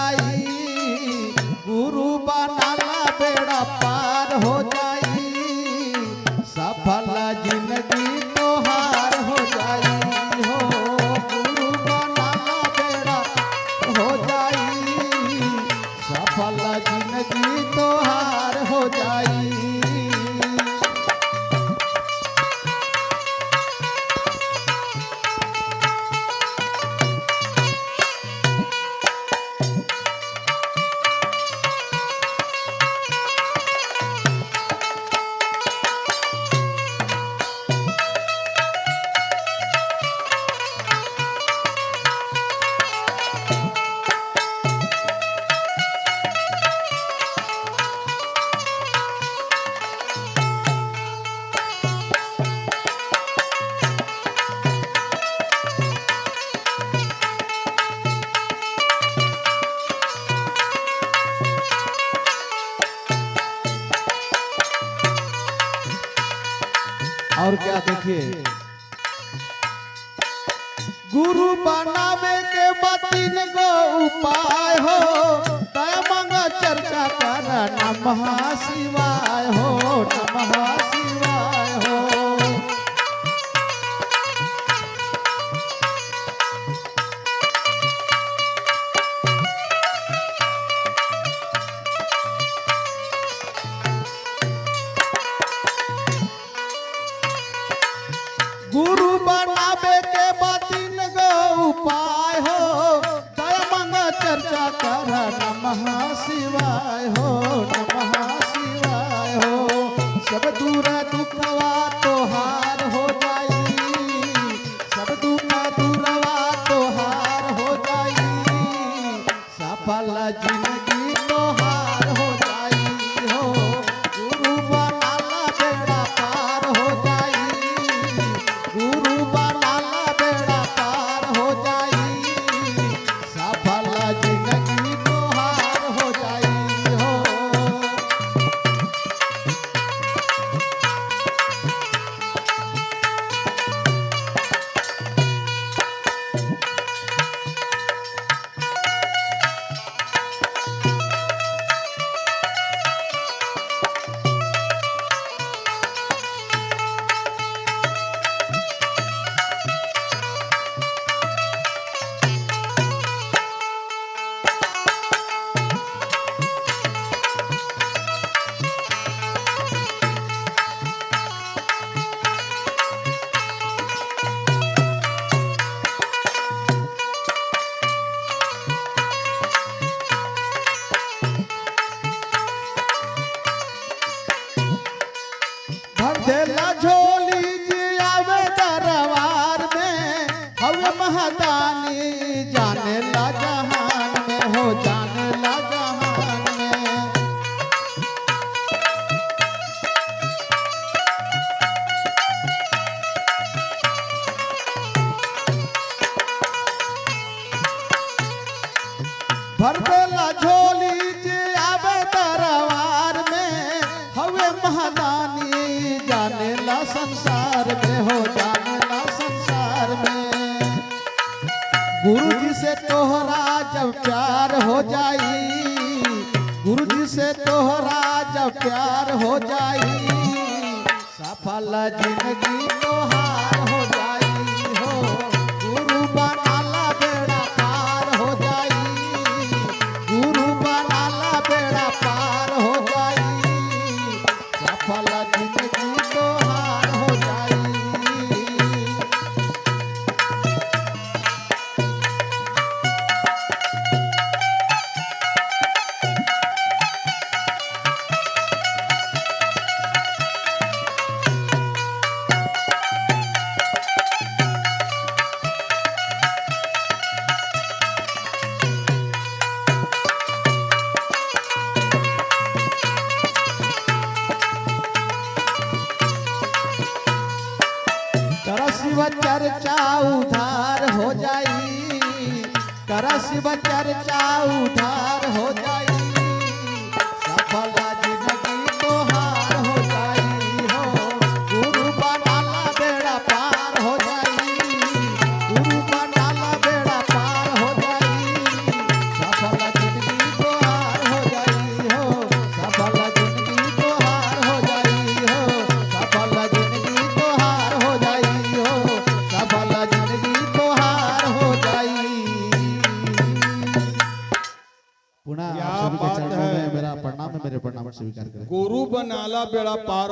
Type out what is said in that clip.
जाई, गुरु बनाला बेड़ा पार हो जाई, सफल जिंदगी तोहार हो जाई हो, गुरु बनाला बेड़ा हो जाई, सफल जिंदगी तोहार हो जाई। और क्या देखिए, गुरु बनावे के बतिन गो उपाय हो, दया मांगा चर्चा कर नमः शिवाय हो, नमः शिवाय हो। गुरु बनावे के बतिन गो उपाय हो, दया मांगा चर्चा कर नमः शिवाय हो, नमः शिवाय हो। सब दूर दुखवा तोहार हो जाई, सब दुख दूरवा तोहार हो जाई, सफल जिंदगी तोहार हो जाई हो, गुरु बनाला बेड़ा पार हो जाई, गुरु बनाला बेड़ा पार हो जाई, सफल जिंदगी तोहार हो जाई हो। भर झोली जी आवे दरबार में, हवे महादानी जाने ला जहान में हो, जाने ला जहान में। भर देला झोली जी आवे दरबार में, हवे महादानी जाने ला संसार में हो, जाने ला संसार में। गुरु जी से तोहरा जब प्यार हो जाई, गुरु जी से तोहरा जब प्यार हो जाई, सफल जिंदगी तोहार हो जाई हो, गुरु बनाला बेड़ा पार हो जाई, गुरु बनाला बेड़ा पार हो जाई, सफल जिंदगी तोहार हो जाई। कर शिव चर्चा उधार हो जाई, कर शिव चर्चा उधार हो जाई, सफल जिंदगी तोहार हो जाई हो, गुरु बनाला बेड़ा पार हो जाई, गुरु बनाला बेड़ा पार हो जाई, सफल जिंदगी स्वीकार करें। गुरु बनाला बेड़ा पार।